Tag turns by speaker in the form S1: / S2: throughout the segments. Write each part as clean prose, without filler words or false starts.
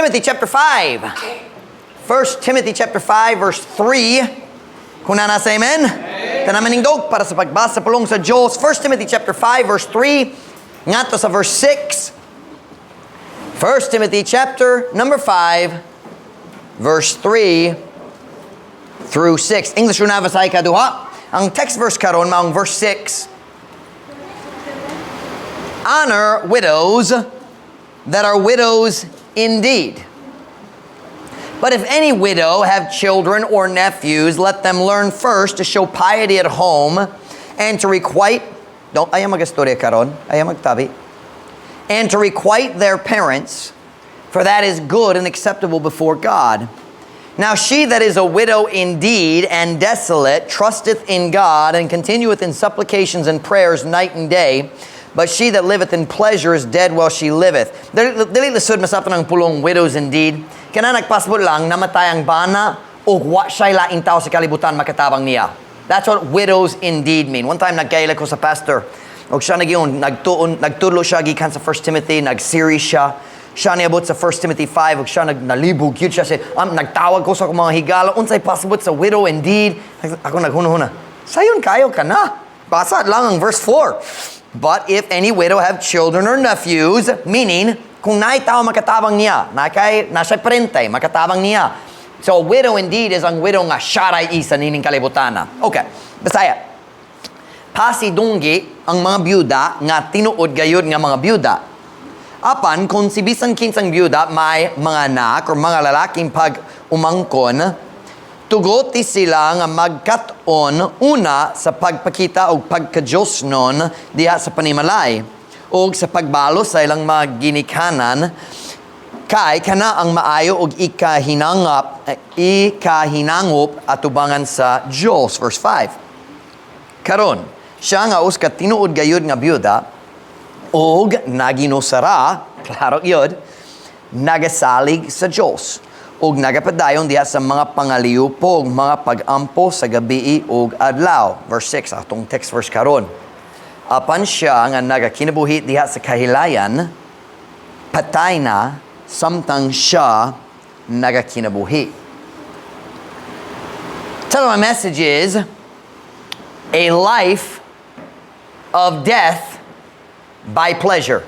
S1: Timothy chapter 5. 1 Timothy chapter 5 verse 3. Kung naa na, say amen. Tanan manindog para sa pagbasa sa pulong sa Diyos. 1 Timothy chapter 5 verse 3 ngadto sa verse 6. 1 Timothy chapter number 5 verse 3 through 6. English una, Bisaya ikaduha. Ang text verse karon maong verse 6. "Honor widows that are widows indeed. But if any widow have children or nephews, let them learn first to show piety at home and to requite," don't, ayaw magastorya karon, ayaw magtabi, "and to requite their parents, for that is good and acceptable before God. Now she that is a widow indeed and desolate trusteth in God and continueth in supplications and prayers night and day. But she that liveth in pleasure is dead while she liveth." Dili, dili lisod masabtan ang pulong "widows indeed." Kana nagpasabot lang namatay ang bana o wa siya'y laing tao sa kalibutan makatabang niya. That's what "widows indeed" mean. One time nagkaila ko sa pastor. Og siya nagyon, nagtuon, nagtudlo siya gikan sa 1 Timothy, nag-series siya. Siya niabot sa 1 Timothy 5, ug siya nalibog gyud siya. Say, nagtawag ko sa akong mga higala, unsay pasabot sa "widow indeed"? Ako naghuna-huna. Sayon kaayo kana. Basa lang ang verse 4. "But if any widow have children or nephews," meaning, kung naay tao makatabang niya, na kay, naa siya'y parente, makatabang niya. So, "widow indeed" is ang widow nga siya ray isa nining kalibutana. Okay, Bisaya. Pasidunggi ang mga byuda nga tinuod gayud nga mga byuda. Apan kung si bisan kinsang byuda may mga anak or mga lalaking pag umangkon, tugoti sila nga magkat-on una sa pagpakita og pagkajosnon diha sa panimalay ug sa pagbalos sa ilang mga ginikanan, kay kana ang maayo og ikahinangop atubangan sa Dios. Verse 5. Karon, siya nga usa ka tinuod gayud nga byuda og naginusara, klaro gyud, nagasalig sa Dios ug nagapadayon diha sa mga pangaliupog, mga pagampo sa gabii ug adlaw. Verse 6, atong text verse karon. Apan siya nga nagakinabuhi diha sa kahilayan, patay na samtang siya nagakinabuhi. Title of my message is "A Life of Death by Pleasure."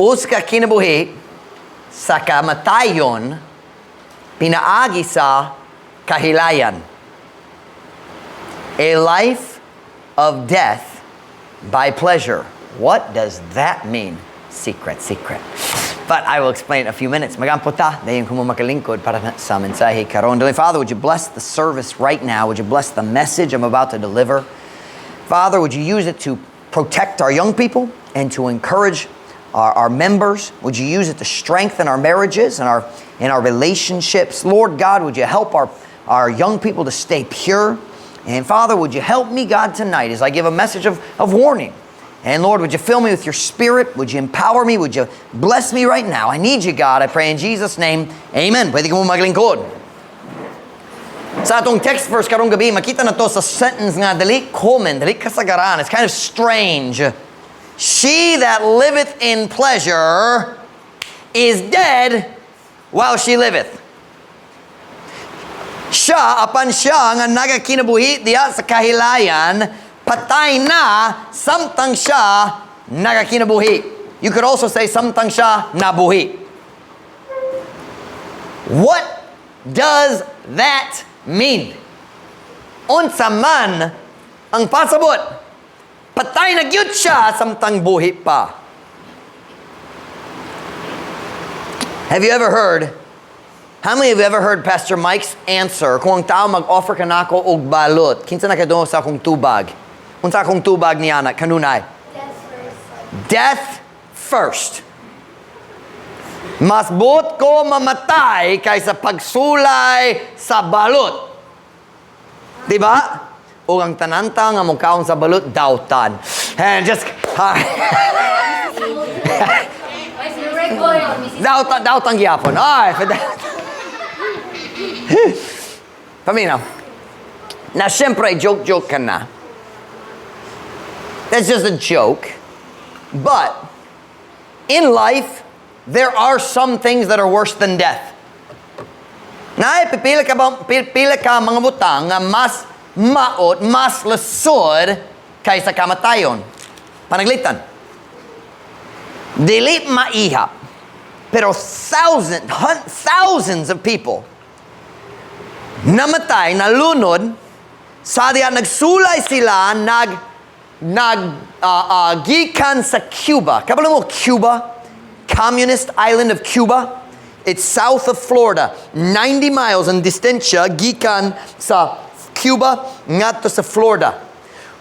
S1: Usa ka kinabuhi sa kamatayon pinaagi sa kahilayan. A life of death by pleasure. What does that mean? Secret, secret. But I will explain in a few minutes. Magampo ta, dayon ko mo makalingkod para sa mensahe karon. Dearly Father, would you bless the service right now? Would you bless the message I'm about to deliver? Father, would you use it to protect our young people and to encourage our members? Would you use it to strengthen our marriages and our relationships? Lord God, would you help our young people to stay pure? And Father, would you help me, God, tonight as I give a message of warning? And Lord, would you fill me with your Spirit? Would you empower me? Would you bless me right now? I need you, God. I pray in Jesus' name. Amen. Pwede kamo maglingkod. Sa atong text verse karong gabi, makita nato sa sentence nga dili common, dili kasagaran. It's kind of strange. "She that liveth in pleasure is dead while she liveth." Siya, apan siya nga nagakinabuhi diha sa kahilayan, patay na samtang siya nagakinabuhi. You could also say samtang siya nabuhi. What does that mean? Unsa man ang pasabot? Patay na gyud siya samtang buhi pa. Have you ever heard? How many of you ever heard Pastor Mike's answer kung ang tao mag-offer kanako og balot? Kinsa nakadungog sa akong tubag? Unsa akong tubag niya na kanunay?
S2: Death first.
S1: Death first. Mas buot ko mamatay kaysa pagsulay sa balot. Di ba? O ang tanan ta nga mukaon sa balot, dautan. And just, dautan, dautan gyapon. Ay, paminaw. Na siyempre, joke-joke kana. That's just a joke. But in life, There are some things that are worse than death. Naay pipila ka ba, pila ka mga butang nga mas maot, mas lisod kaysa kamatayon. Panaglitan. Dili maihap. Pero thousands of people namatay, nalunod, sa diya nagsulay sila, nag, nag, gikan sa Cuba. Kabalo mo Cuba? Communist island of Cuba? It's south of Florida. 90 miles ang distansya gikan sa Cuba ngadto sa Florida.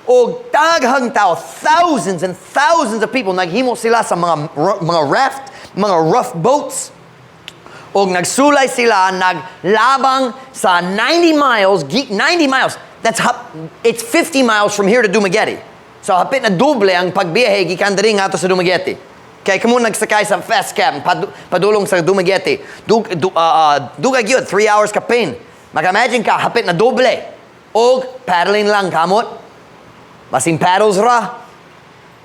S1: Og daghang tao, thousands and thousands of people, naghimo sila sa mga raft, mga rough boats, og nagsulay sila, naglabang sa 90 miles, 90 miles. It's 50 miles from here to Dumaguete. So hapit na doble ang pagbiyahe gikan diri ngadto sa Dumaguete. Kay kamo nagsakay sa fast cab padulong sa Dumaguete. Dugay gyud, 3 hours kapin. Maka-imagine ka, hapit na doble. Og paddling lang kamot. Basin paddles ra.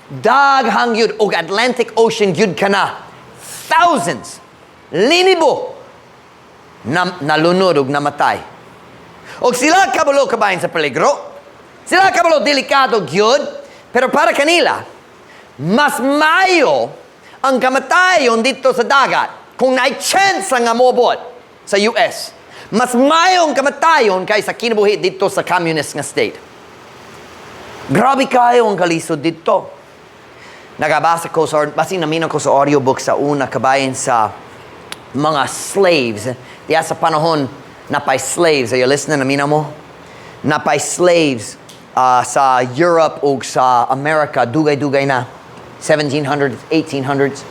S1: Daghang gyud og Atlantic Ocean gyud kana. Thousands, linibo na nalunod og namatay. Og sila kabalo kabahin sa peligro. Sila kabalo delikado gyud, pero para kanila mas mayo ang kamatayon dito sa dagat kung naay chance nga moabot sa US. Mas mayo ang kamatayon kaysa kinabuhi dito sa communist nga state. Grabe kayo ang kalisod dito. Nagabasa ko sa, basin naminaw ko sa audiobook sa una kabahin sa mga slaves. Diya sa panahon, napay slaves. Are you listening? Naminaw mo? Napay slaves sa Europe o sa America, dugay-dugay na. 1700s, 1800s.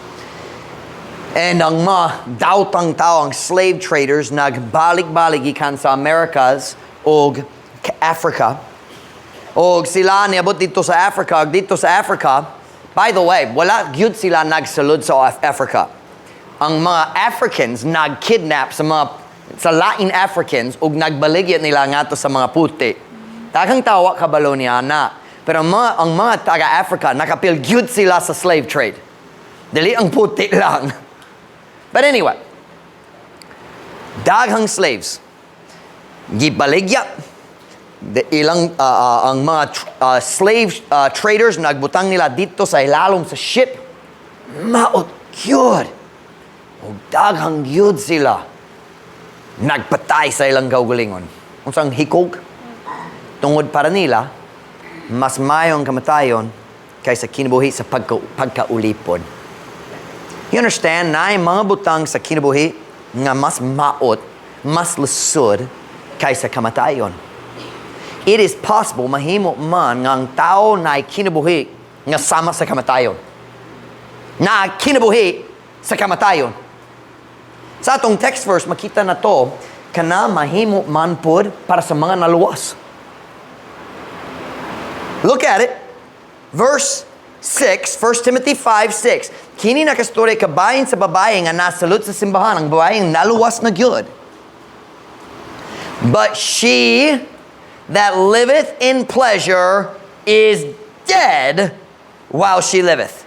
S1: And ang mga daotang tao, ang slave traders, nagbalik-balik gikan sa Americas o Africa. O sila niabot dito sa Africa, ug dito sa Africa, by the way, wala gyud sila nagsulod sa Africa. Ang mga Africans nagkidnap sa mga sa lain Africans ug nagbaligya nila ngadto sa mga puti. Daghang tao wa kabalo niya na. Pero ang mga taga-Africa, nakapil gyud sila sa slave trade. Dili ang puti lang. But anyway, daghang slaves gibaligya ilang ang mga slave traders, nagbutang nila dito sa ilalom sa ship. Maot gyud og daghang gyud sila nagpatay sa ilang kaugalingon unsang hikog tungod para nila mas mayo ang kamatayon kaysa kinabuhi sa pagkaulipon. You understand, naay mga butang sa kinabuhi nga mas maot, mas lisod kaysa kamatayon. It is possible, mahimo man nga ang tao na kinabuhi nga sama sa kamatayon. Na kinabuhi sa kamatayon. Sa atong text verse, makita na to, kana mahimo man pod para sa mga naluwas. Look at it. Verse 6, 1 Timothy 5, 6. Kini nakastorya kabahin sa babae nga nasalud sa simbahan, ang babae nga naluwas na gyud. "But she that liveth in pleasure is dead while she liveth."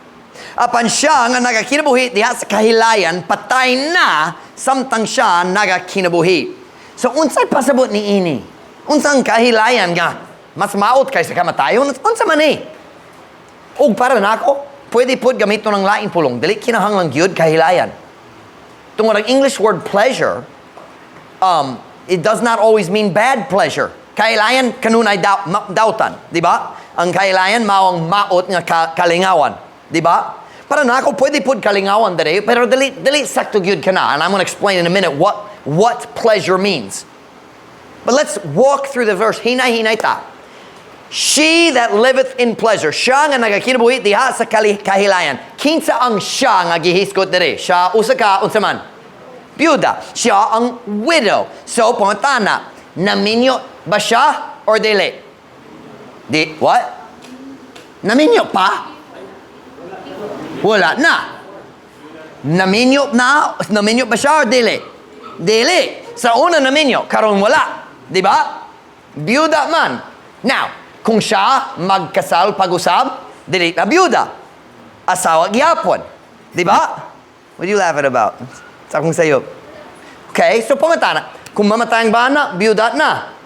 S1: Apan siya nga nagakinabuhi diha sa kahilayan, patay na samtang siya nagakinabuhi. So unsay pasabot ni ini? Unsang kahilayan nga mas maot kaysa kamatayon? Unsa man ni? Og para nako, pwede pod gamiton ng laing pulong. Dili kinahanglan gyud kahilayan. Tungod ang English word "pleasure," it does not always mean bad pleasure. Kahilayan kanunay dautan, di ba? Ang kahilayan mao ang maot nga kalingawan, di ba? Para nako, pwede pod kalingawan dere, pero dili sakto gyud kana. And I'm going to explain in a minute what pleasure means. But let's walk through the verse. Hinay-hinay ta. "She that liveth in pleasure." Siya nga nagakinabuhi diha sa kahilayan. Kinsa ang "siya" nga gihisgot diri? Siya usa ka unsa man? Byuda. Siya ang widow. So pangutana, naminyo ba siya or dili? Di what? Naminyo pa? Wala na. Naminyo na, naminyo ba siya or dili? Dili. Sa una naminyo, karon wala. Di ba? Byuda man. Now, kung siya magkasal pag-usab, dili na byuda. Asawa gyapon. Di ba? What are you laughing about? Sa akong sayop. Okay, so pangutana. Kung mamatay ang bana, byuda na.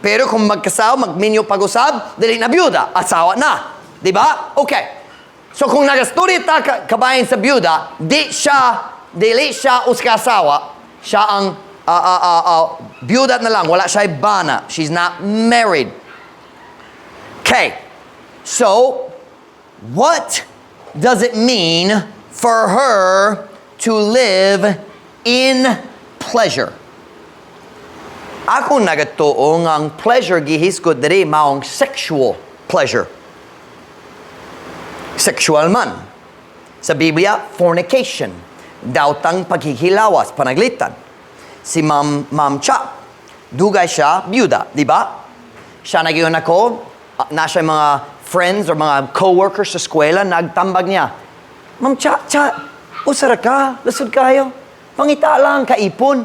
S1: Pero kung magkasawa, magminyo pag-usab, dili na byuda, asawa na. Di ba? Okay. So kung nagastorya ta kabahin sa byuda, di siya, dili siya usa asawa, siya ang byuda na lang, wala siya bana. She's not married. Okay. So, what does it mean for her to live in pleasure? Ako nagatuo nga ang pleasure gihisgot diri maong sexual pleasure. Sexual man. Sa Biblia, fornication. Dautang paghihilawas, panaglitan. Si Ma'am Cha, dugay siya, byuda, di ba? Siya nagyun ako, na siya mga friends or mga co-workers sa eskwela, nagtambag niya. "Ma'am Cha, Cha, usara ka, lasud kayo. Pangita lang, kaipon."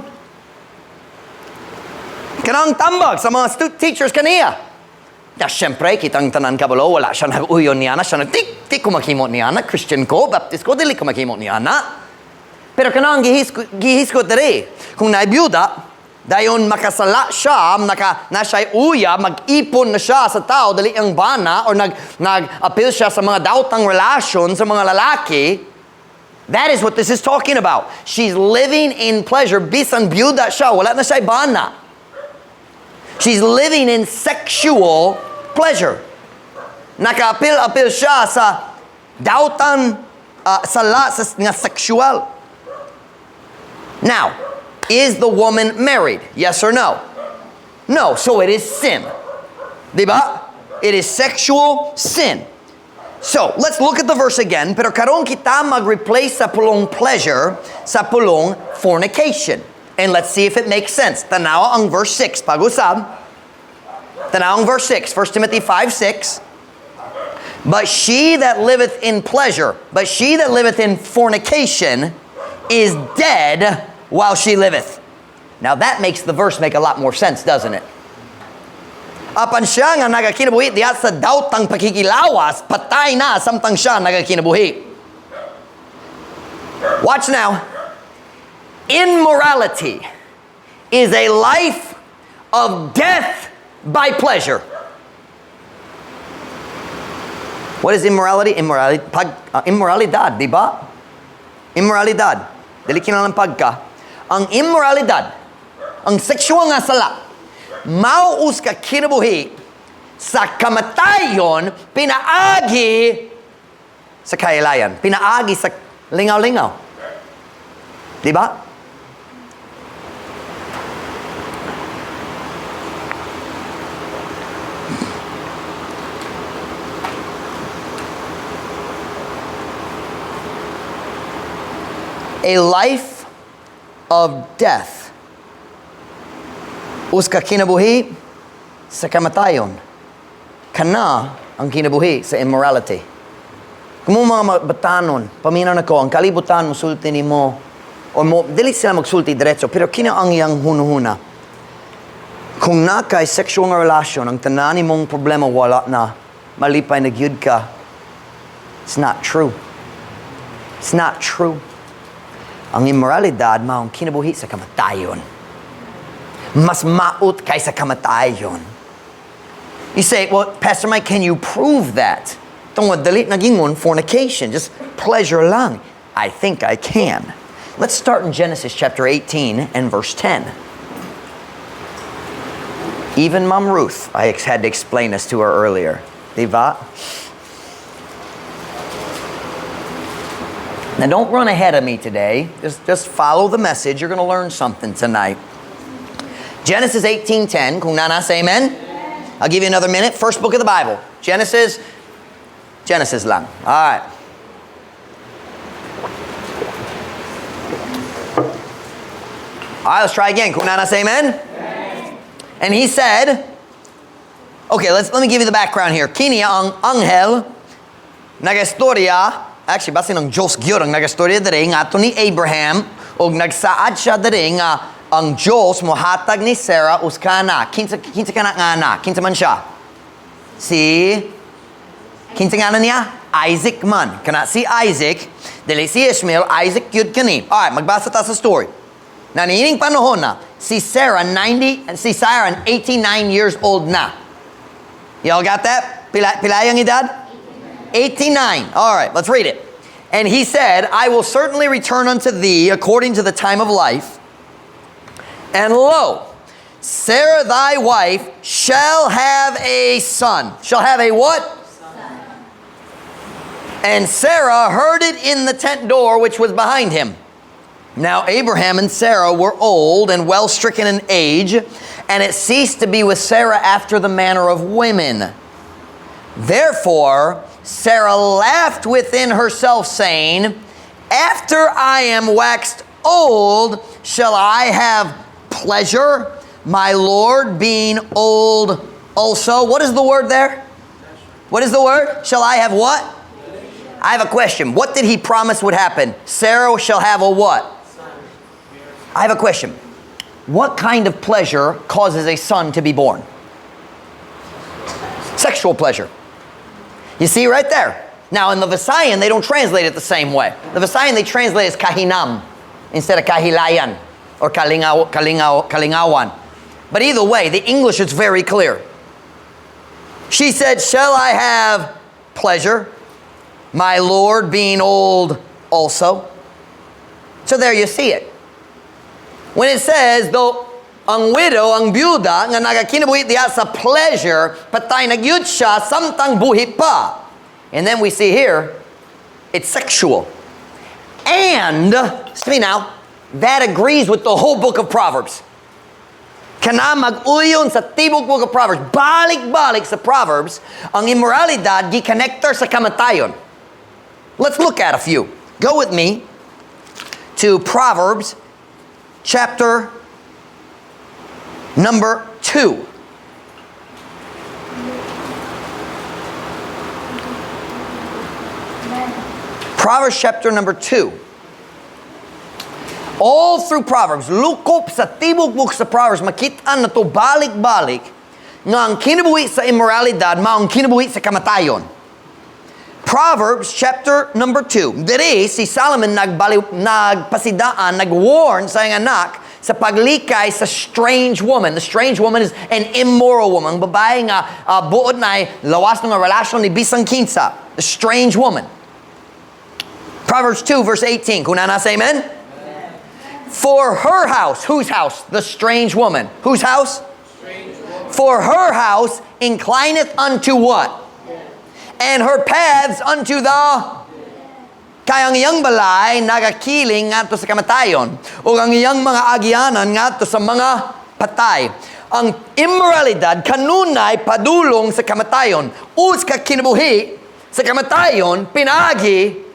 S1: Kanang tambag sa mga teachers kaniya. Na siyempre, kitang tanan kabalo, wala siya nag-uyon niya na, siya nag, di, di ko maghimo niya na, Christian ko, Baptist ko, dili ko maghimo niya na. Pero kanang gihisgot diri, kung naibiyuda, dayon makasala siya, na siya'y uya, mag-ipon na siya sa tao, dali ang bana, or nag-appeal siya sa mga dautang relasyon sa mga lalaki. That is what this is talking about. She's living in pleasure, bisan biyuda siya, wala na siya'y bana. She's living in sexual pleasure. Naka-apil-apil siya sa dautan sala sa nga sexual. Now, is the woman married? Yes or no? No, so it is sin. Diba? It is sexual sin. So, let's look at the verse again, pero karon kita mag-replace sa pulong pleasure sa pulong fornication. And let's see if it makes sense. Tanawa ang verse 6. Pag-usab. Tanawa ang verse 6. 1 Timothy 5:6. But she that liveth in pleasure, but she that liveth in fornication is dead while she liveth. Now that makes the verse make a lot more sense, doesn't it? Apan siya nga nagakinabuhi diya sa dautang pakikilawas, patay na samtang siya nagakinabuhi. Watch now. Immorality is a life of death by pleasure. What is immorality? Immorality, immoralidad, di ba? Immoralidad. Dili kinahanglan pagka. Ang immoralidad, ang sexual nga sala, mao usa ka kinabuhi sa kamatayon, pinaagi sa kailayan, pinaagi sa lingaw-lingaw. Di ba? A life of death. Usa ka kinabuhi sa kamatayon. Kana ang kinabuhi sa immorality. Kung mo mga batanon, paminaw na ko, ang kalibutan musulti ni mo, o mo, dili sila magsulti diretso, pero kina ang iyang hunuhuna. Kung na kay sexual nga relasyon, ang tanan mong problema wala na, malipay na gyud ka. It's not true. It's not true. Ang immoralidad maong kinabuhi sa kamatayon. Mas maot kaysa kamatayon. You say, "Well, Pastor Mike, can you prove that? Tungod dali nagingon fornication, just pleasure lang." I think I can. Let's start in Genesis chapter 18 and verse 10. Even Mom Ruth, I had to explain this to her earlier. Diba? Now, don't run ahead of me today. Just follow the message. You're going to learn something tonight. Genesis 18:10. Kung naa na, say amen. I'll give you another minute. First book of the Bible. Genesis. Genesis lang. All right. All right, let's try again. Kung naa na, say amen. Amen. And he said, okay, let me give you the background here. Kini ang anghel nagastorya, actually, basin ang Diyos gyud ang nagastorya diri ngadto ni Abraham og nagsaad siya diri nga ang Diyos mohatag ni Sarah usa ka anak. Kinsa kana nga anak? Kinsa man siya? Si kinsa nga niya? Isaac man. Kana si Isaac. Dili si Ishmael, Isaac gyud kani. Alright, magbasa ta sa story. Na niining panahon na, si Sarah 90, si Sarah 89 years old na. Y'all got that? Pila, pila ang edad? 89. All right, let's read it. "And he said, 'I will certainly return unto thee according to the time of life. And lo, Sarah thy wife shall have a son.'" Shall have a what? "And Sarah heard it in the tent door which was behind him. Now Abraham and Sarah were old and well stricken in age, and it ceased to be with Sarah after the manner of women. Therefore Sarah laughed within herself, saying, 'After I am waxed old, shall I have pleasure, my Lord being old also?'" What is the word there? What is the word? Shall I have what? I have a question. What did he promise would happen? Sarah shall have a what? I have a question. What kind of pleasure causes a son to be born? Sexual pleasure. You see right there. Now in the Visayan, they don't translate it the same way. The Visayan, they translate as kahinam instead of kahilayan or kalingaw, kalingaw, kalingawan. But either way, the English is very clear. She said, "Shall I have pleasure, my Lord being old also?" So there you see it. When it says, though, ang widow, ang byuda, nga nagakinabuhi diha sa pleasure, patay na gyud siya, samtang buhi pa. And then we see here, it's sexual. And, listen to me now, that agrees with the whole book of Proverbs. Kana mag-uyon sa tibok book of Proverbs. Balik-balik sa Proverbs, ang immoralidad gi-connector sa kamatayon. Let's look at a few. Go with me to Proverbs chapter number 2. Proverbs chapter number 2. All through Proverbs, lukop sa tibok book sa Proverbs, makita nato balik-balik nga ang kinabuhi sa immoralidad mao ang kinabuhi sa kamatayon. Proverbs chapter number 2. Diri si Solomon nagbali, nagpasidaan, nag-warn sa iyang anak sa paglikay sa strange woman. The strange woman is an immoral woman. Ang babae nga buot na lawas nga relasyon ni bisang kinsa. The strange woman. Proverbs 2 verse 18. Kung naa na, say amen. "For her house," whose house? The strange woman. Whose house? "For her house inclineth unto what? And her paths unto the." Kay ang iyang balay nagakiling ngadto sa kamatayon ug ang iyang mga agianan ngadto sa mga patay. Ang immoralidad kanunay padulong sa kamatayon. Usa ka kinabuhi sa kamatayon pinaagi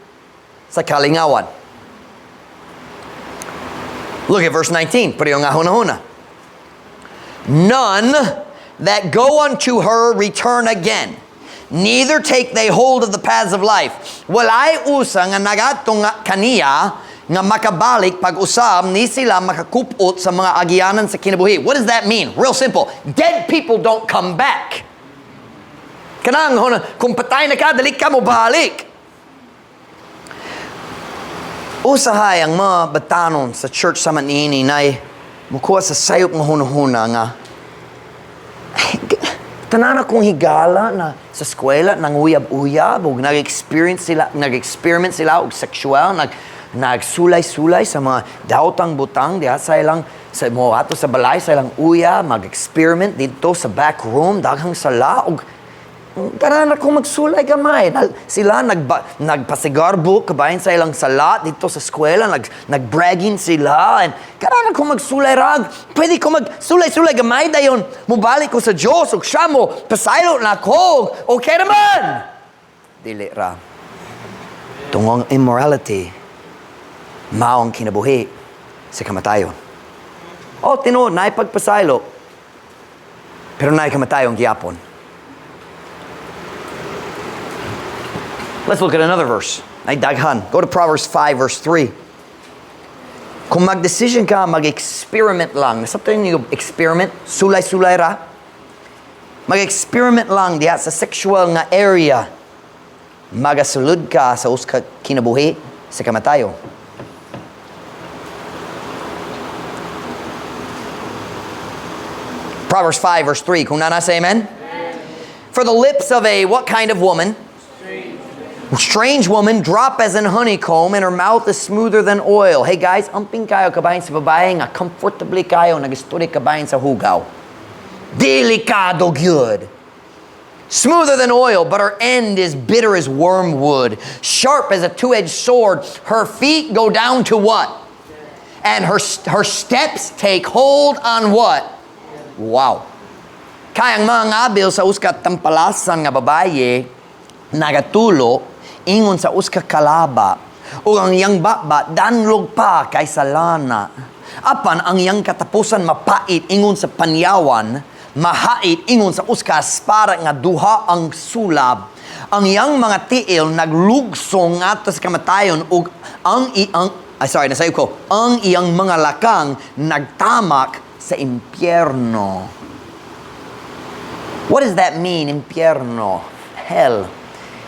S1: sa kalingawan. Look at verse 19. Pareho nga huna-huna. "None that go unto her return again, neither take they hold of the paths of life." Walay usa nga nagadto nga kaniya nga makabalik pag-usab ni sila makakupot sa mga agianan sa kinabuhi. What does that mean? Real simple. Dead people don't come back. Kanang kung patay na ka, dali ka mo balik. Usahay ang mga batanon sa church sa manini na mukuha sa sayop nga hunahuna nga tanan akong higala na sa eskwela nang uyab-uyab ug nag-experience sila, nag-experiment sila og sexual, nagsulay-sulay sa mga daotang butang diha sa ilang sa mo ato sa balay sa ilang uyab, mag-experiment didto sa back room, daghang sala, ug tanan ako magsulay gamay. Sila nagpasigarbo kabahin sa ilang sala didto sa eskwela, nagbragging sila and ganahan ako magsulay rag. Pwede ko magsulay-sulay gamay, dayon mobalik ko sa Dios ug siya mo pasaylo na ako. Okay naman. Dili ra. Tungong immorality mao ang kinabuhi sa kamatayon. Oh, tinuod naay pagpasaylo. Pero naay kamatayon gihapon. Let's look at another verse. Ay daghan. Go to Proverbs 5 verse 3. Kung mag-decision ka, mag-experiment lang. Nasabtan niyo experiment? Sulay-sulay ra. Mag-experiment lang diha sa sexual nga area. Magasulod ka sa usa ka kinabuhi Sa kamatayon. Proverbs 5 verse 3. Kung naa na, say amen. Amen. For the lips of a what kind of woman? Strange woman drop as an honeycomb, and her mouth is smoother than oil. Hey guys, amping kayo kabahin sa babae nga comfortably kayo nagistorya kabahin sa hugaw. Delikado gyud. Smoother than oil, but her end is bitter as wormwood, sharp as a two-edged sword. Her feet go down to what? And her steps take hold on what? Wow. Kay ang mga ngabil sa usa ka tampalasan nga babaye nagatulo ingon sa usa ka kalaba, ug ang iyang baba danlog pa kaysa lana. Apan ang iyang katapusan mapait ingon sa panyawan, mahait ingon sa usa ka espada nga duha ang sulab. Ang iyang mga tiil naglugsong ngadto sa kamatayon, ug ang iyang ay, sorry, nasayop ko, ang iyang mga lakang nagtamak sa impyerno. What does that mean, impyerno? Hell.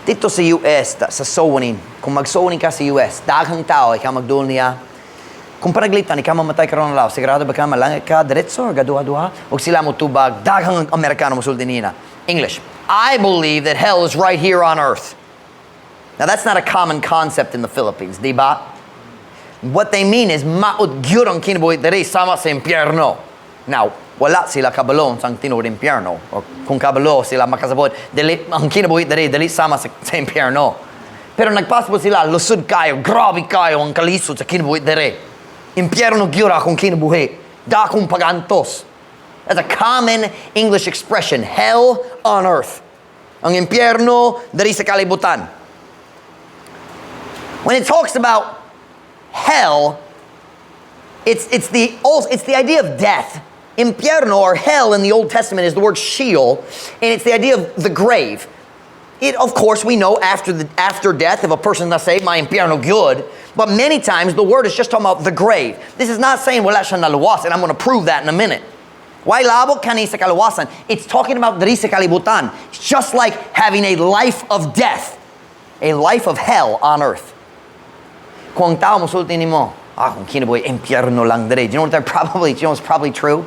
S1: Dito sa US, sa soul winning, kung mag-soul winning ka sa US, daghang tao, ikaw magduol niya. Kung panaglitan, ikaw mamatay karon law, sigurado ba ka, malangit ka, diretso, or gaduha-duha? O sila mo tubag, daghang Amerikano mosulti nila. English. I believe that hell is right here on earth. Now, that's not a common concept in the Philippines, di ba? What they mean is, maot gyud ang kinabuhi diri sama sa impyerno. Now, wala sila kabalo sa tinuod impyerno. O kung kabalo sila makasabot, dili, ang kinabuhi diri, dili sama sa impyerno. Pero nagpasabot sila, lusod kayo, grabe kayo ang kalisod sa kinabuhi diri. Impyerno gyud akong kinabuhi. Dakong pagantos. That's a common English expression, hell on earth. Ang impyerno diri sa kalibutan. When it talks about hell, it's the idea of death. Impyerno or hell in the Old Testament is the word Sheol, and it's the idea of the grave. Of course, we know after death, if a person is not saved, may impyerno gyud. But many times the word is just talking about the grave. This is not saying wala siya naluwas, and I'm going to prove that in a minute. Way labot kani sa kaluwasan? It's talking about diri sa kalibutan. It's just like having a life of death, a life of hell on earth. Kung ang tao mosulti nimo, kung kinabuhi, impyerno lang diri. Do you know what they're probably, do you know what's probably true?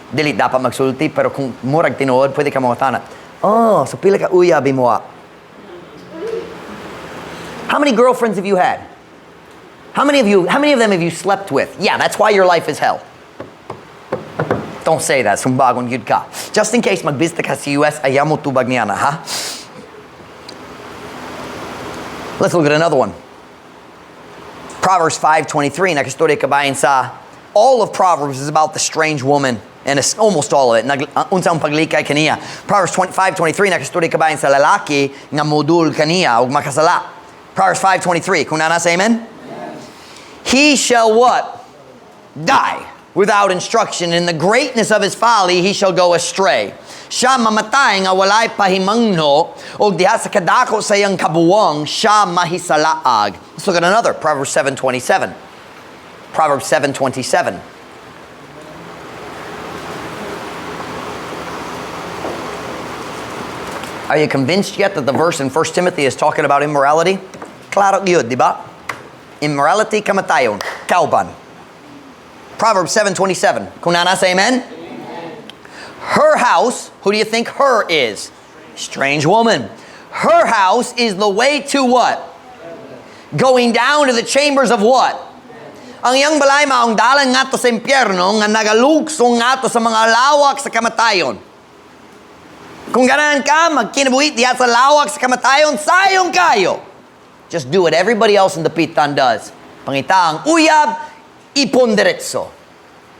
S1: Dili dapat magsulti, pero kung murag tinuod, pwede ka mangutana. Oh, so pila ka uyab imoha? How many girlfriends have you had? How many of them have you slept with? Yeah, that's why your life is hell. Don't say that, sumbagon gyud ka. Just in case magbisita ka sa US, ayaw mo tubag niya na, ha? Let's look at another one. Proverbs 5:23, nakistorya kabahin sa, all of Proverbs is about the strange woman, and it's almost all of it. Unsa ang paglikay kaniya. Proverbs 5:23, nakistorya kabahin sa lalaki nga modul kaniya ug makasala. Proverbs 5:23, kung naa na, say amen? He shall what? Die without instruction. In the greatness of his folly, he shall go astray. Siya mamatay nga walay pahimangno, og diha sa kadako sa iyang kabuwang, siya mahisalaag. Let's look at another, Proverbs 7:27. Proverbs 7:27. Are you convinced yet that the verse in 1 Timothy is talking about immorality? Klaro gyud, di ba? Immorality, kamatayon, kauban. Proverbs 7:27. Kung naa na, say amen? Amen. Her house, who do you think her is? Strange woman. Her house is the way to what? Going down to the chambers of what? Ang iyang balay maong dalan ngadto sa impyerno nga nagalugsong ngadto sa mga lawak sa kamatayon. Kung ganahan ka, magkinabuhi diha sa lawak sa kamatayon, sayong kayo. Just do what everybody else in Dapitan does. Pangita ang uyab, ipon diretso.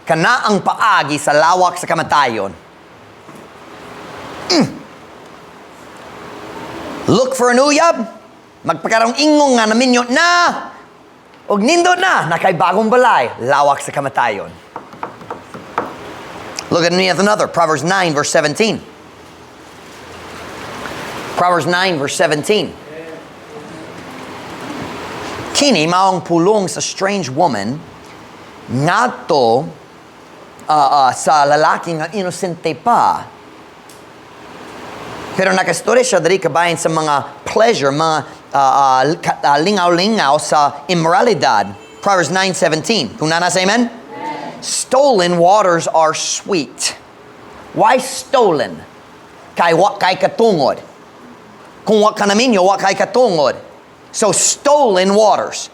S1: Kana ang paagi sa lawak sa kamatayon. Look for an uyab, magpakarong ingong nga naminyo na, og nindot na, nakay bagong balay, lawak sa kamatayon. Look at me at another, Proverbs 9 verse 17. Proverbs 9 verse 17. Kini maong pulong sa strange woman ngadto sa lalaki nga inosente pa. Pero nakastorya siya diri kabahin sa mga pleasure, mga lingaw-lingaw sa immoralidad. Proverbs 9:17. Kung naa na, say amen? Stolen waters are sweet. Why stolen? Kay wa kay katungod. Kung wa ka naminyo, wa kay katungod. So stolen waters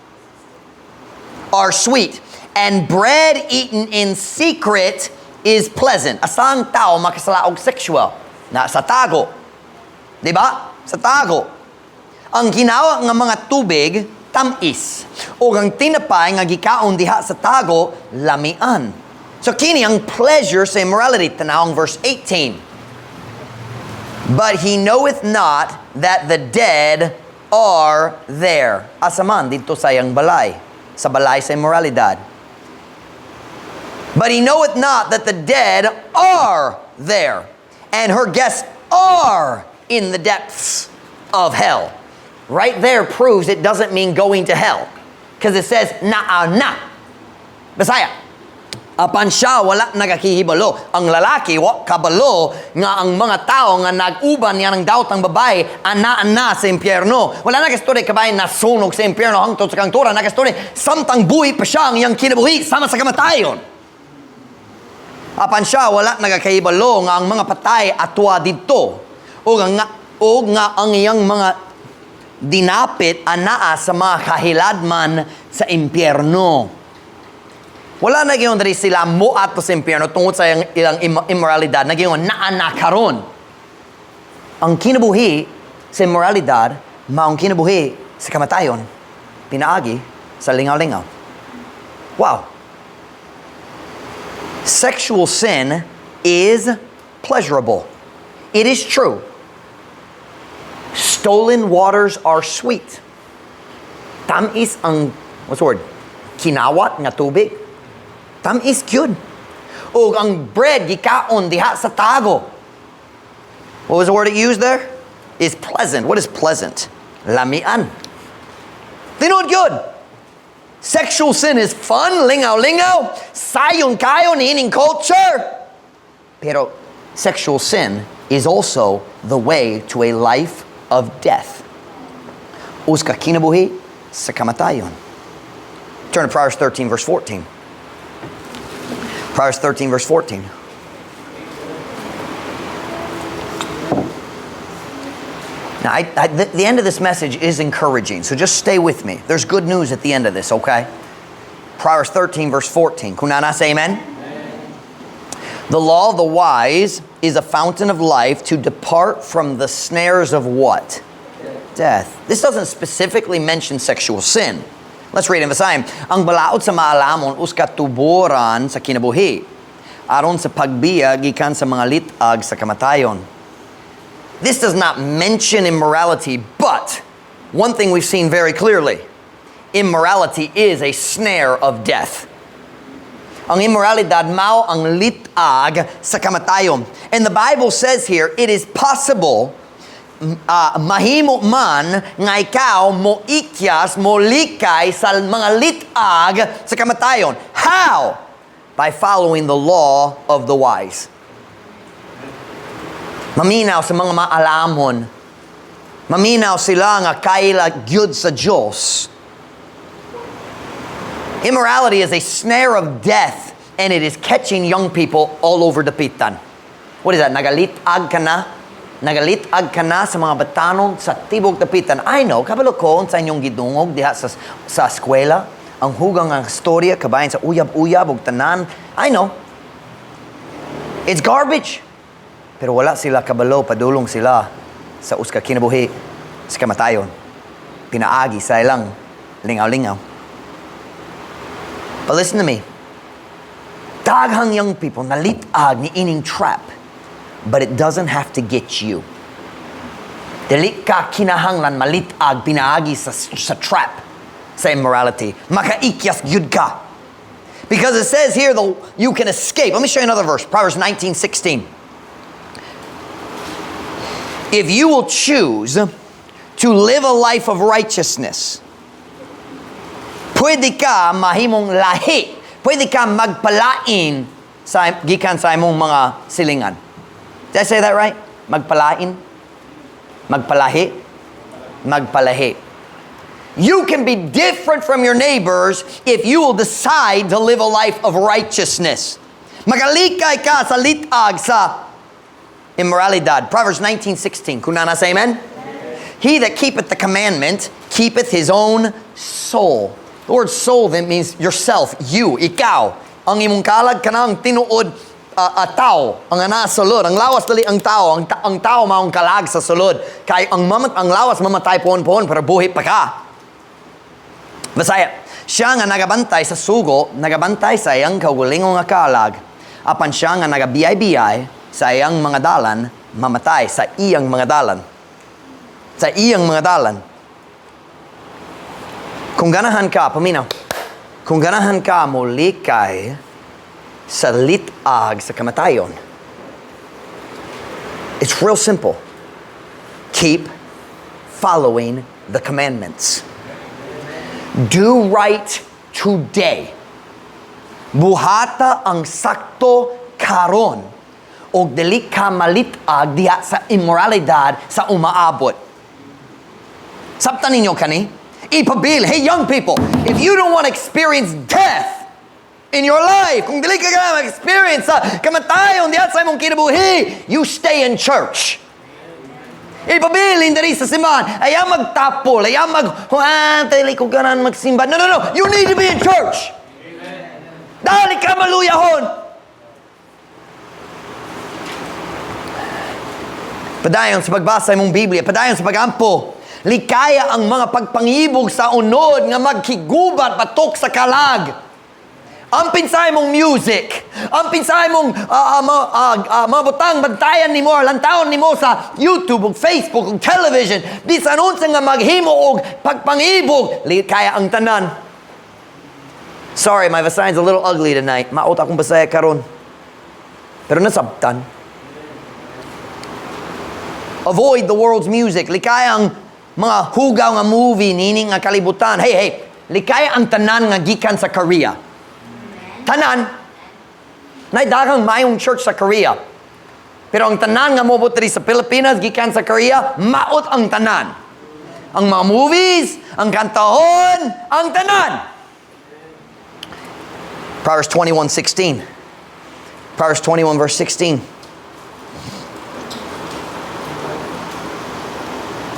S1: are sweet. And bread eaten in secret is pleasant. Asa ang tao makasala og sexual? Na sa tago. Di ba? Sa tago. Ang ginawa nga mga tubig, tamis. O ang tinapay nga gikaon diha sa tago, lamian. So kini ang pleasure sa immorality. Tanawang verse 18. But he knoweth not that the dead are there. Asa man didto sa iyang balay. Sa balay sa immoralidad. But he knoweth not that the dead are there, and her guests are in the depths of hell. Right there proves it doesn't mean going to hell. Because it says, naa na. Bisaya. Apan siya wala nagakihibalo. Ang lalaki wa kabalo nga ang mga tao nga nag-uban niya ng daot ang babae ana-ana sa impyerno. Wala nagastorya kabahin nasunog sa impyerno hangtod sa kangturan. Nagastorya samtang buhi pa siya ang iyang kinabuhi sama sa kamatayon. Apan siya wala nagakahibalo nga ang mga patay atwa didto o nga ang iyang mga dinapit anaa sa mga kahiladman sa impyerno. Wala na giingon diri sila mo ato sa impyerno tungod sa ilang immoralidad. Nagingon naa na karon. Ang kinabuhi sa immoralidad, maong kinabuhi sa kamatayon, pinaagi sa lingaw-lingaw. Wow. Sexual sin is pleasurable. It is true. Stolen waters are sweet. Tamis ang, what's the word? Kinawat nga tubig. Tamis gyud. O ang bread gikaon diha sa tago. What was the word it used there? Is pleasant. What is pleasant? Lamian. Tinuod gyud. Sexual sin is fun, lingaw-lingaw, sayon kayo ni ining culture. Pero sexual sin is also the way to a life of death. Usa ka kinabuhi sa kamatayon. Turn to Proverbs 13 verse 14. Proverbs 13 verse 14. Now, the end of this message is encouraging, so just stay with me. There's good news at the end of this, okay? Proverbs 13, verse 14. Kung naa na, say amen. The law of the wise is a fountain of life to depart from the snares of what? Death. This doesn't specifically mention sexual sin. Let's read in Visayan. Ang balaod sa maalamon usa ka tuboran sa kinabuhi aron sa pagbiya gikan sa mga lit-ag sa kamatayon. This does not mention immorality, but one thing we've seen very clearly: immorality is a snare of death. Ang immoralidad mao ang litag sa kamatayon. And the Bible says here, it is possible, mahimo man nga ikaw mo ikyas, mo likay sa mga litag sa kamatayon. How? By following the law of the wise. Maminaw sa mga maalamon. Maminaw sila nga kaila gyud sa Diyos. Immorality is a snare of death, and it is catching young people all over Dapitan. What is that? Nagalitag ka na? Nagalitag ka na sa mga batanon sa tibok Dapitan. I know, kabalo ko sa inyong gidungog diha sa eskwela, ang hugang ang storya, kabahin sa uyab-uyab ug tanan. I know. It's garbage. Pero wala sila kabalo, padulong sila sa usa ka kinabuhi sa kamatayon. Pinaagi sa ilang lingaw-lingaw. But listen to me. Daghang young people nalitag ni ining trap. But it doesn't have to get you. Dili ka kinahanglan malitag pinaagi sa trap sa immorality. Makaikyas gyud ka. Because it says here though you can escape. Let me show you another verse. Proverbs 19:16. If you will choose to live a life of righteousness, pwede ka mahimong lahi. Pwede ka magpalain sa gikan sa imong mga silingan. Did I say that right? Magpalain? Magpalahi? magpalahi. You can be different from your neighbors if you will decide to live a life of righteousness. Magalikay ka sa litag sa immoralidad. Proverbs 19:16. Kung naa na, say amen. He that keepeth the commandment keepeth his own soul. The word "soul" then means yourself, you, ikaw. Ang imong kalag kanang tinuod tao, ang ana sa sulod, ang lawas dali ang tao, ang tao maong kalag sa sulod. Kay ang lawas mamatay pohon-pohon pero buhi pa ka. Bisaya. Siya nga nagabantay sa sugo, nagabantay sa iyang kaugalingon nga kalag. Apan siya nga nagabiyay-biyay sa iyang mga dalan, mamatay sa iyang mga dalan. Sa iyang mga dalan. Kung ganahan ka, paminaw, kung ganahan ka molikay sa litag sa kamatayon, it's real simple. Keep following the commandments. Do right today. Buhata ang sakto karon og dili ka malitag diha sa immoralidad sa umaabot. Sabtan ninyo kani? Ipabilin. Hey, young people, if you don't want to experience death in your life, kung dili ka ka mag-experience sa kamatayon diha sa imong kinabuhi, you stay in church. Ipabilin diri sa simbahan. Ayaw magtapol, ayaw mag, "Ah, dili ko ganahan magsimba." No. You need to be in church. Dali ka maluyahon. Padayon sa pagbasa imong Biblia, padayon sa pagampo. Likaya ang mga pagpangibog sa unod nga magkigubat batok sa kalag. Ampin sa imong music, ampin sa imong mga butang bantayan nimo, lantawon nimo sa YouTube ug Facebook ug television, bisan unsa nga maghimo og pagpangibog, likaya ang tanan. Sorry, my Visayan's a little ugly tonight. Maot akong Bisaya karon. Pero nasabtan. Avoid the world's music. Likaya ang mga hugaw nga movie niini nga kalibutan. Hey, hey, likaya ang tanan nga gikan sa Korea. Tanan. Nay daghang maayong church sa Korea. Pero ang tanan nga mobot diri sa Pilipinas gikan sa Korea, maot ang tanan. Ang mga movies, ang kantahon, ang tanan. Proverbs 21:16. Proverbs 21 verse 16.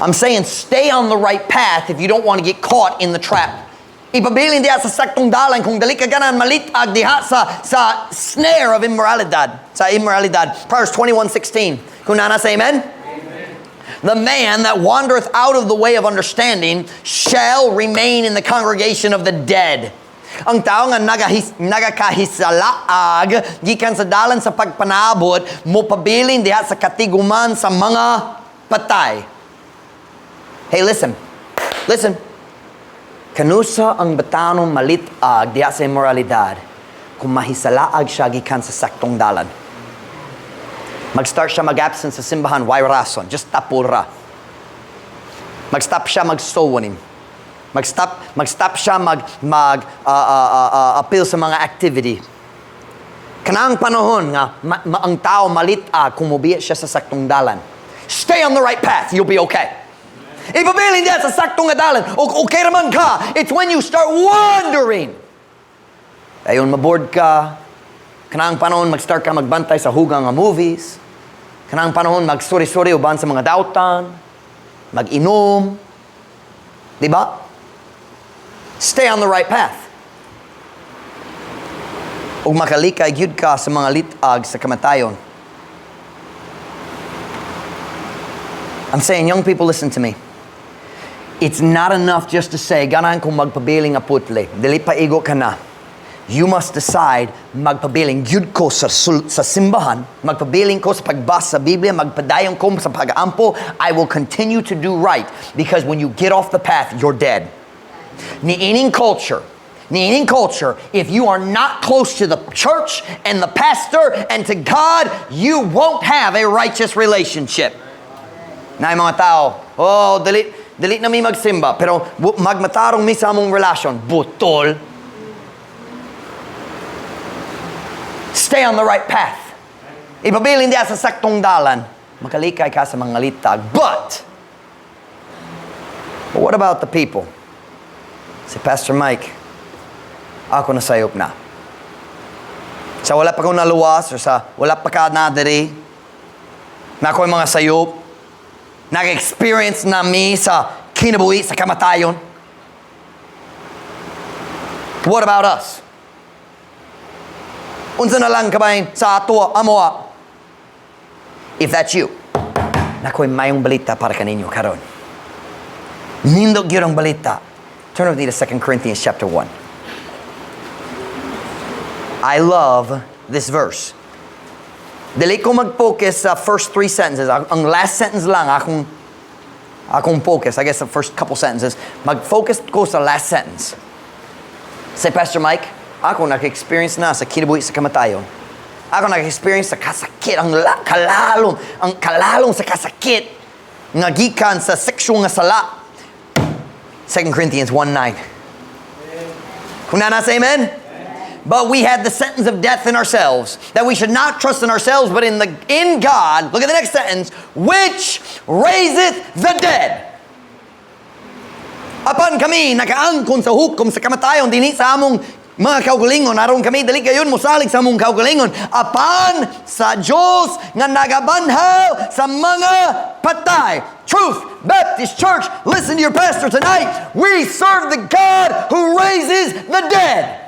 S1: I'm saying stay on the right path if you don't want to get caught in the trap. Ipabilin diha sa saktong dalan kung dali ka ganahan malitag diha sa snare of immoralidad. Sa immoralidad. Proverbs 21:16. Kung naa na, say amen. The man that wandereth out of the way of understanding shall remain in the congregation of the dead. Ang tao nga nagakahisalaag gikan sa dalan sa pagpanabot mopabilin diha sa katiguman sa mga patay. Hey, listen. Listen. Kanusa ang batanon malitag diha sa immoralidad kung mahisalaag siya gikan sa saktong dalan? Mag-start siya mag-absent sa simbahan, why rason? Just tapol ra. Mag-stop siya mag-sowanin. Mag-stop siya mag appeal sa mga activity. Kanang panahon nga ang tao malit-ag kung mobiya siya sa saktong dalan. Stay on the right path, you'll be okay. Ipabilin diha sa saktong nga dalan, o okay raman ka. It's when you start wandering. Ayon maboard ka. Kanang panahon mag-start ka magbantay sa hugang nga movies. Kanang panahon magsuri-suri uban sa mga dautan. Mag-inom. Di ba? Stay on the right path. Ug makalikay gyud ka sa mga litag sa kamatayon. I'm saying, young people, listen to me. It's not enough just to say, "Ganahan kong magpabiling nga putli." Dili pa igo ka na. You must decide, magpabiling gyud ko sa simbahan, magpabiling ko sa pagbasa sa Biblia, magpadayon ko sa pag-ampo. I will continue to do right because when you get off the path, you're dead. Niining culture, if you are not close to the church and the pastor and to God, you won't have a righteous relationship. Na mga tao, "Oh, dili, dili na mi magsimba, pero magmatarong mi sa among relasyon." Butol. Stay on the right path. Ipabilin diha sa saktong dalan. Makalikay ka sa mga litag. But, But what about the people? Si Pastor Mike, ako nasayop na. Sa wala pa ko naluwas or sa wala pa ka na diri, na ako'y mga sayop, nag-experience na mi sa kinabuhi, sa kamatayon. What about us? Unsa na lang kabahin sa ato, amoa? If that's you, naa ko'y maayong balita para kaninyo karon. Nindot gyud ang balita. Turn with me to 2 Corinthians chapter 1. I love this verse. Dili ko mag-focus sa first three sentences. Ang last sentence lang akong focus. I guess the first couple sentences. Mag-focus ko sa last sentence. Say, "Pastor Mike, ako naka-experience na sa kinabuhi sa kamatayon. Ako naka-experience sa kasakit, ang kalalom sa kasakit nga gikan sa sexual nga sala." 2 Corinthians 1:9. Kung naa na, say amen? But we had the sentence of death in ourselves, that we should not trust in ourselves, but in God. Look at the next sentence, which raiseth the dead. Apan kami nakaangkon sa hukom sa kamatayon dinhi sa among mga kaugalingon, aron kami dili gayon mosalig sa among kaugalingon apan sa Dios nga nagabanhaw sa mga patay. Truth Baptist Church, listen to your pastor tonight. We serve the God who raises the dead.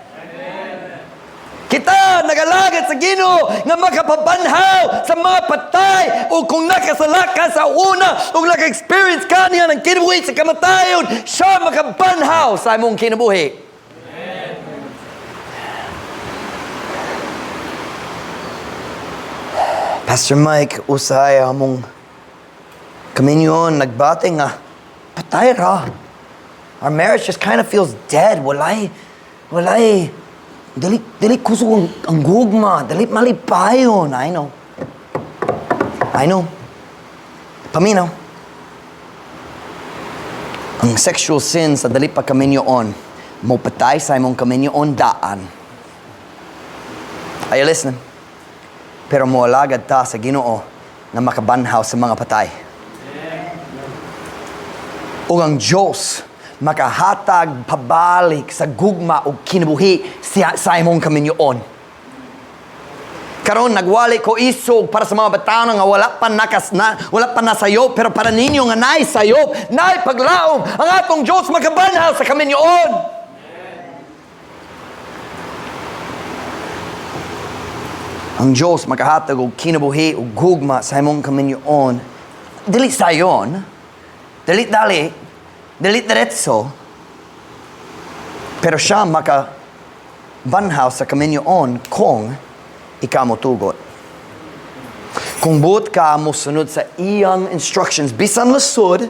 S1: Kita nagalagad sa Ginoo nga makapabanhaw sa mga patay, o kung nakasala ka sa una o naka-experience ka niya ng kinabuhi sa kamatayon, siya makabanhaw sa imong kinabuhi. "Pastor Mike, usahay among kaminyoon nagbati nga patay ra. Our marriage just kind of feels dead. Walay, dili kusog ang gugma, dili malipayon." I know. I know. Paminaw. Ang sexual sin sa dili pa kaminyoon, mopatay sa imong kaminyoon daan. Are you listening? Pero moalagad ta sa Ginoo nga makabanhaw sa mga patay. Ug ang Diyos makahatag pabalik sa gugma ug kinabuhi siya sa imong kaminyoon. Karon nagwali ko isog para sa mga batanon nga wala pa nakas na, wala pa nasayop, pero para ninyo nga naay sayop, naay paglaom, ang atong Diyos makabanhaw sa kaminyoon. Ang Diyos makahatag og kinabuhi ug gugma sa imong kaminyoon. Dili sayon, dili dali, dili diretso, pero siya makabanhaw sa kaminyoon kung ikaw motugot. Kung buot ka mo sunod sa iyang instructions, bisan lasod,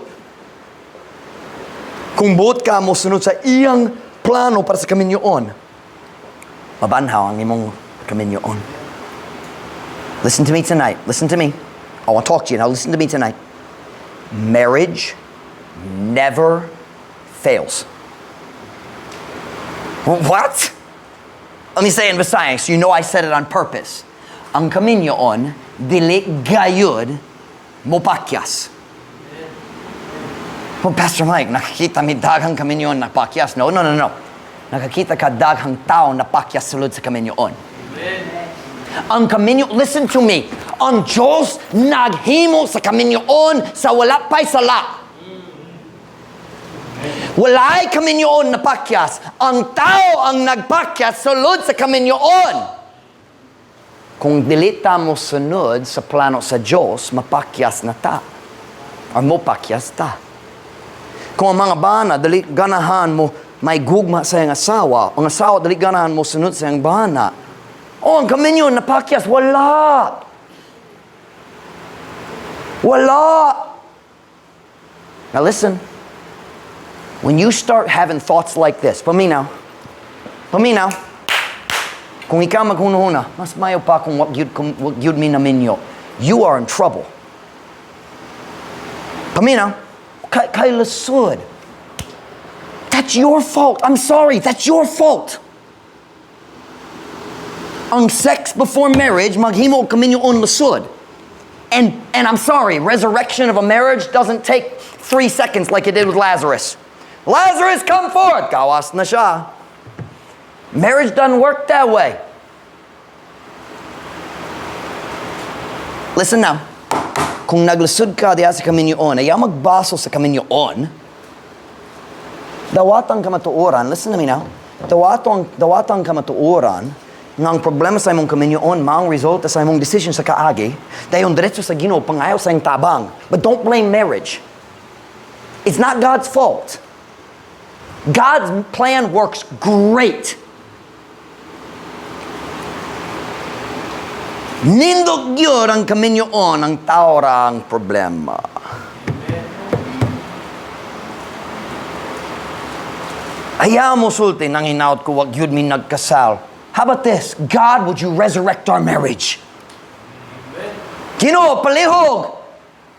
S1: kung buot ka mo sunod sa iyang plano para sa kaminyoon, mabanhaw ang imong kaminyoon. Listen to me tonight. Listen to me. I want to talk to you now. Listen to me tonight. Marriage never fails. What? Let me say in Visayan so you know I said it on purpose. Ang kaminyoon, dili gayud mopakyas. "Well, Pastor Mike, nakakita mi daghang kaminyoon na pakyas." No. Nakakita ka daghang tao na pakyas sulod sa kaminyoon. Ang kaminyo, listen to me, ang Diyos naghimo sa kaminyoon sa wala pa'y sala. Walay kaminyoon na pakyas. Ang tao ang nagpakyas sulod sa kaminyoon. Kung dili ta mo sunod sa plano sa Diyos, mapakyas na ta. Or mopakyas ta. Kung ang mga bana, dili ganahan mo may gugma sa iyang asawa, ang asawa dili ganahan mo sunod sa iyang bana, oh, ang kaminyoon napakyas, wala. Wala. Now listen, when you start having thoughts like this, paminaw, paminaw, kung ikaw maghuna-huna, "Mas mayo pa kung wag gyud mi naminyo," you are in trouble. Paminaw, kay lasud. That's your fault. I'm sorry, that's your fault. Ang sex before marriage, maghimo og kaminyoon lasod. And I'm sorry, resurrection of a marriage doesn't take 3 seconds like it did with Lazarus. "Lazarus, come forth!" Gawas na siya. Marriage doesn't work that way. Listen now. Kung naglisod ka diha sa kaminyoon, ayaw magbaso sa kaminyoon, dawatang kamatuoran, listen to me now, dawatang kamatuoran, nga ang problema sa imong kaminyoon, maong resulta sa imong decision sa kaagi, dayon diretso sa Ginoo, pangayo sa imong tabang. But don't blame marriage. It's not God's fault. God's plan works great. Nindot gyud ang kaminyoon, ang tao ra ang problema. Ayaw mo sulti nang hinaut ko wag yun mi nagkasal. How about this? "God, would you resurrect our marriage?" Ginoo, palihog.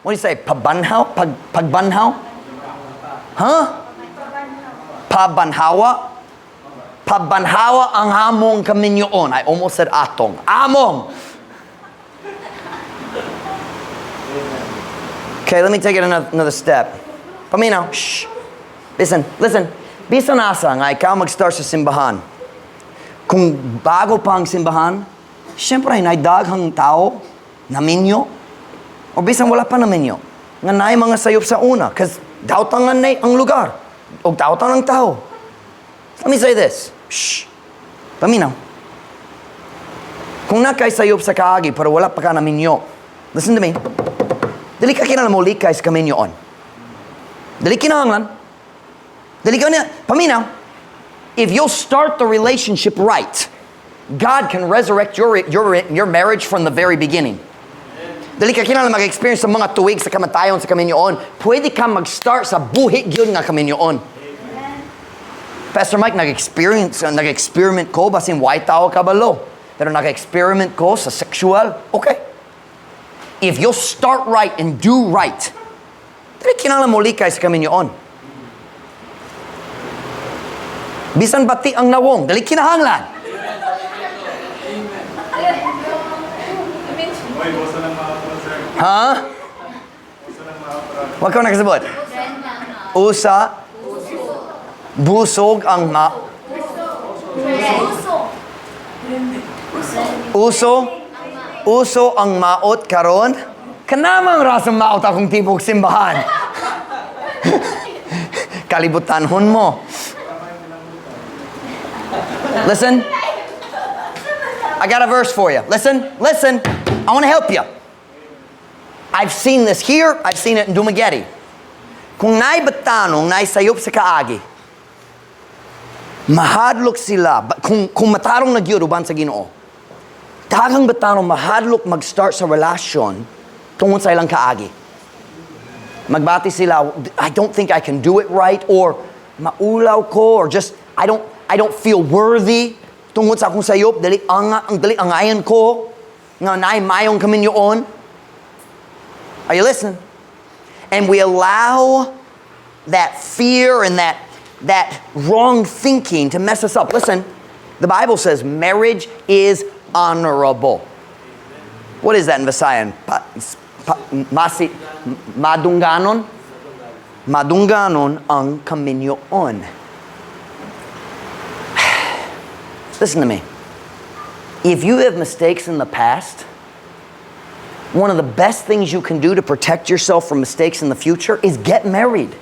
S1: What do you say? Pabanhaw? Pagbanhaw? Huh? Pabanhawa? Pabanhawa ang among kaminyoon. I almost said atong. Among! Okay, let me take it another step. Paminaw. Shh. Listen, listen. Bisan asa nga ikaw mag-start sa simbahan. Kung bago pa ang simbahan, siyempre naay daghang tao naminyo. O bisan wala pa naminyo. Nga naay mga sayop sa una. 'Cause dautangan na ang lugar. O dautan ang tao. Let me say this. Shh. Paminaw. Kung naa kay sayop sa kaagi pero wala pa ka naminyo. Listen to me. Dili ka kinahanglan mo likay sa kaminyoon. Dili kinahanglan. Dili ka niya. Paminaw. If you'll start the relationship right, God can resurrect your marriage from the very beginning. Dili ka kinahanglan mag-experience sa mga tuig sa kamatayon sa kaminyoon. Pwede ka mag-start sa buhi gyud nga kaminyoon. Pastor Mike, nag-experiment ko, basin way tao kabalo. Pero nag-experiment ko sa sexual, okay. If you'll start right and do right, dili kinahanglan mo likay sa kaminyoon. Bisan bati ang nawong, dili kinahanglan.
S2: Oy, usa lang mga sir.
S1: Ha?
S2: Usa lang mga
S1: Wa ka nakasabot? Usa. Busog ang ma... Uso. Uso ang maot karon. Kanamang rasang maot akong tibok simbahan. Kalibutanhon mo. Listen. I got a verse for you. Listen, listen. I want to help you. I've seen this here. I've seen it in Dumaguete. Kung naay batanong, naay sayop sa kaagi, mahadlok sila. Kung matarong na gyud uban sa Ginoo, daghang batanong mahadlok mag-start sa relasyon tungod sa ilang kaagi. Magbati sila, "I don't think I can do it right," or "Maulaw ko," or just "I don't feel worthy tungod sa akong sayop, dili ang ang dili angayan ko nga naay mayong kaminyoon." Are you listening? And we allow that fear and that wrong thinking to mess us up. Listen, the Bible says marriage is honorable. What is that in Visayan? Pa, masi, madungganon? Madungganon ang kaminyoon. Listen to me. If you have mistakes in the past, one of the best things you can do to protect yourself from mistakes in the future is get married.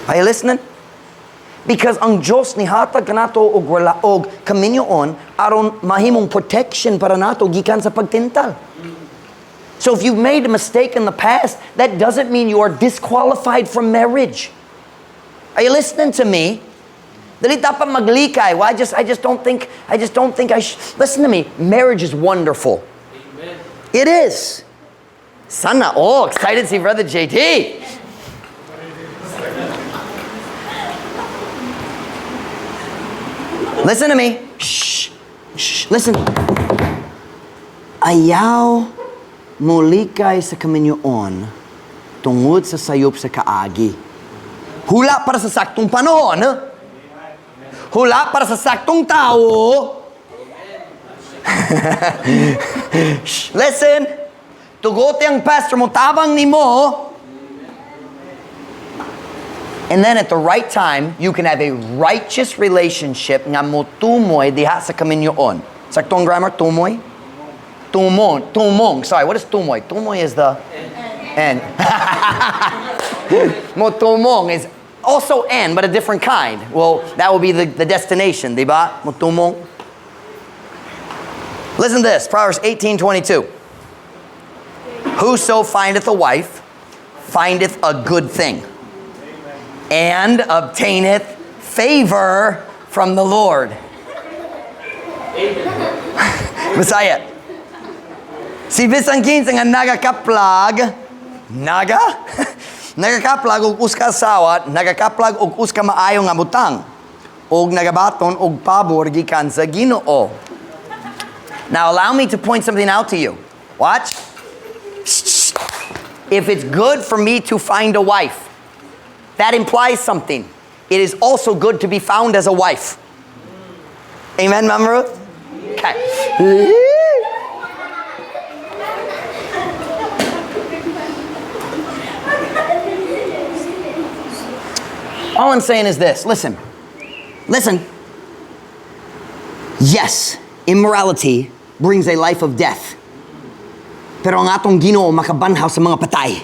S1: Are you listening? Because ang Diyos nihatag kanato og kaminyoon aron mahimong protection para nato gikan sa pagtintal. So if you've made a mistake in the past, that doesn't mean you are disqualified from marriage. Are you listening to me? Dili dapat maglikay. Well, I just don't think I Listen to me. Marriage is wonderful.
S3: Amen.
S1: It is. Sana all excited to see Brother JT. Listen to me. Shh. Shh. Listen. Ayaw molikay sa kaminyoon tungod sa sayop sa kaagi. Hula para sa saktong panahon. Huh? Hula para sa saktong tao. Shh, listen. Tugote ang pastor mo, tabang nimo. And then at the right time, you can have a righteous relationship nga motumoy diha sa kaminyoon. Saktong grammar, tumoy? Tumon, tumong. Sorry, what is tumoy? Tumoy is the N. Motumong is also N, but a different kind. Well, that will be the destination, di ba? Motumong. Listen to this, Proverbs 18:22. "Whoso findeth a wife findeth a good thing and obtaineth favor from the Lord." Bisaya. Si bisan kinsa nga nagakaplag, naga? Nagakaplag og usa ka asawa, nagakaplag og usa ka maayo nga butang, og nagabaton og pabor gikan sa Ginoo. Now allow me to point something out to you. Watch. If it's good for me to find a wife, that implies something. It is also good to be found as a wife. Amen, Mama Ruth? Okay. All I'm saying is this. Listen. Listen. Yes, immorality brings a life of death. Pero ang atong Ginoo makabanhaw sa mga patay.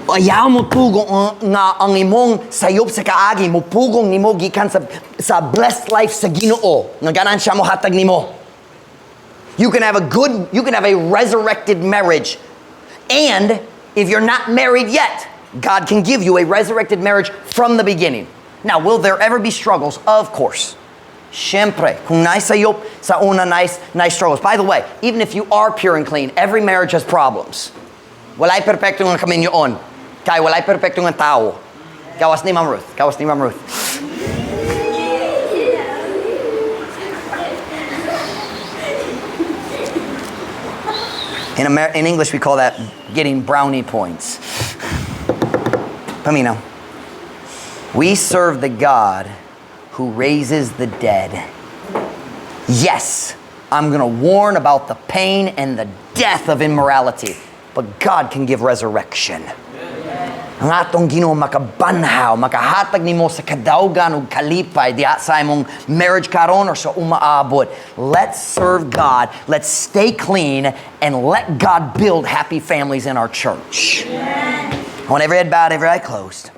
S1: Ayaw mo pugong nga ang imong sayop sa kaagi mo pugong nimo gikan sa blessed life sa Ginoo nga ganahan siya mo hatag nimo. You can have a resurrected marriage. And if you're not married yet, God can give you a resurrected marriage from the beginning. Now, will there ever be struggles? Of course. Siyempre, kung naay sayop sa una, nice struggles. By the way, even if you are pure and clean, every marriage has problems. Walay perpekto nga kaminyoon. Kay walay perpekto nga tao. Gawas ni Ma'am Ruth. Gawas ni Ma'am Ruth. In English, we call that getting brownie points. Paminaw. We serve the God who raises the dead. Yes, I'm going to warn about the pain and the death of immorality, but God can give resurrection. Ang atong Ginoo makabanhaw, makahatag nimo sa kadaugan ug kalipay diha sa imong marriage karon or sa umaabot. Let's serve God. Let's stay clean and let God build happy families in our church. I want every head bowed, every eye closed.